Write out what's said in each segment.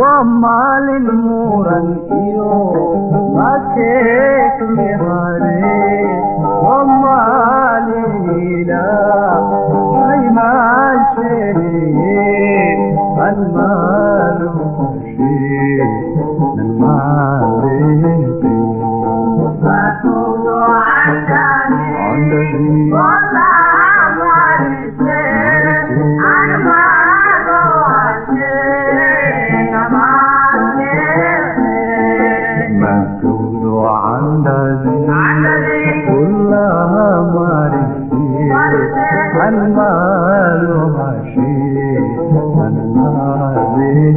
Waa maalin muran iyo makeekle hare, waa maalin ilaahay maasheeye an maalushi nan maaleeqe. كلها مارسي المال عشي المال.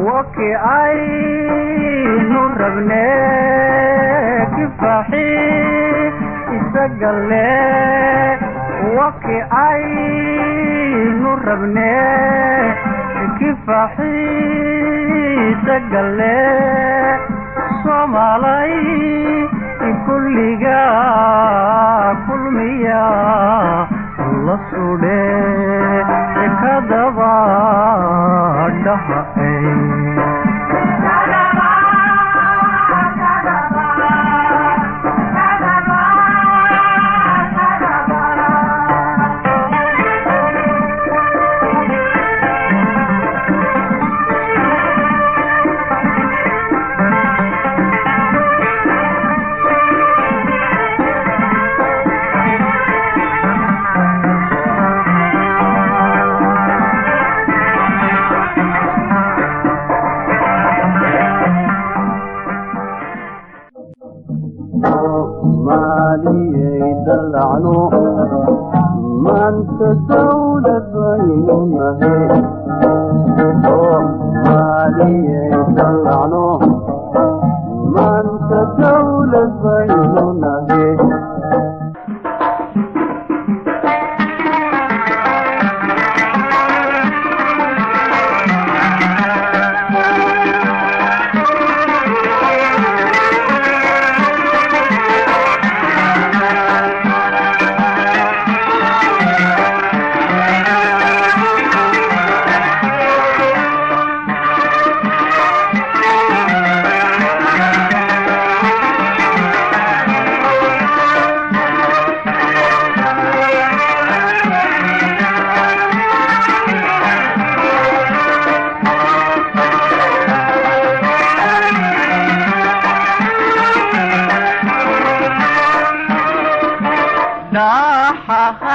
Waki aynu rabne kifaxi isagalle, waki aynu rabne kifaxi isagalle, Soomaalay kulliga kulmiya la sudhe kadaba dhaha. Soomaaliyay dalacno, maanta dawlad baynu nahay. Soomaaliyay dalacno, maanta dawlad baynu nahay.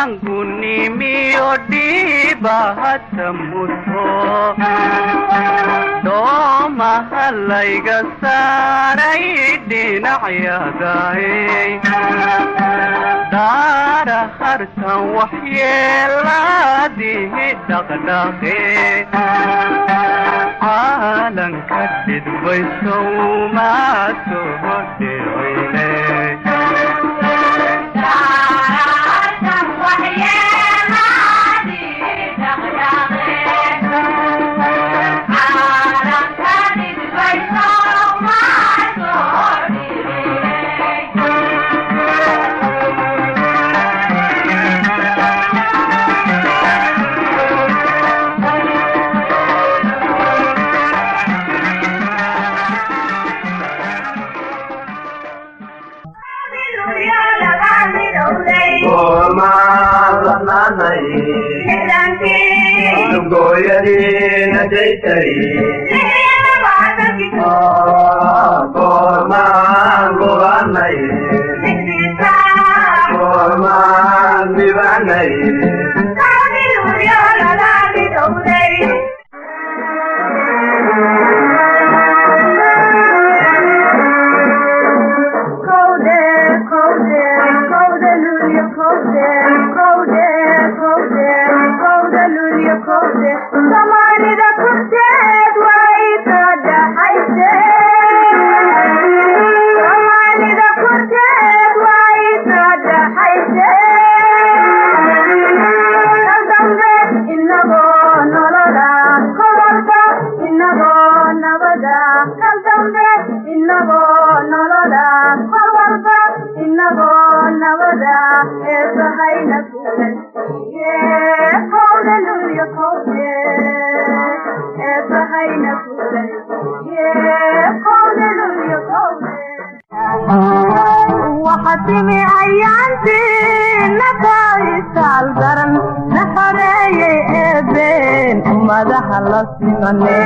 Dhaxahangunimiyo dhiibahata muto doomaha layga saaray dhinacyadaay daara hartan waxyeelaadihi dhaqdhaqe caalanka dhidbaysow maasoho dhicine. Hallelujah. Goormaan ladnaanay? Lugooyadiina daysay. Goormaan lubanay? Goormaan dhibanay? Soomaalida korteed way ka dhaxayse. Soomaalida korteed way ka dhaxayse. Kal dambe inagoo nolola, kol walba inagoo nabada. Kal dambe inagoo nolola, kol walba inagoo nabada. Eebbahayna kulansiiye, kowda luyo kowde. Eebbahayna kulansiiye, kowda luyo kowde. Waxa timi ayaantii nakaitaal daran na xoreeyey eebeen ummadaha la simane.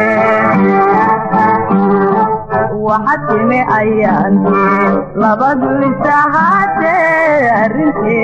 Waxa timi ayaantii labadu isahaatee arrintii.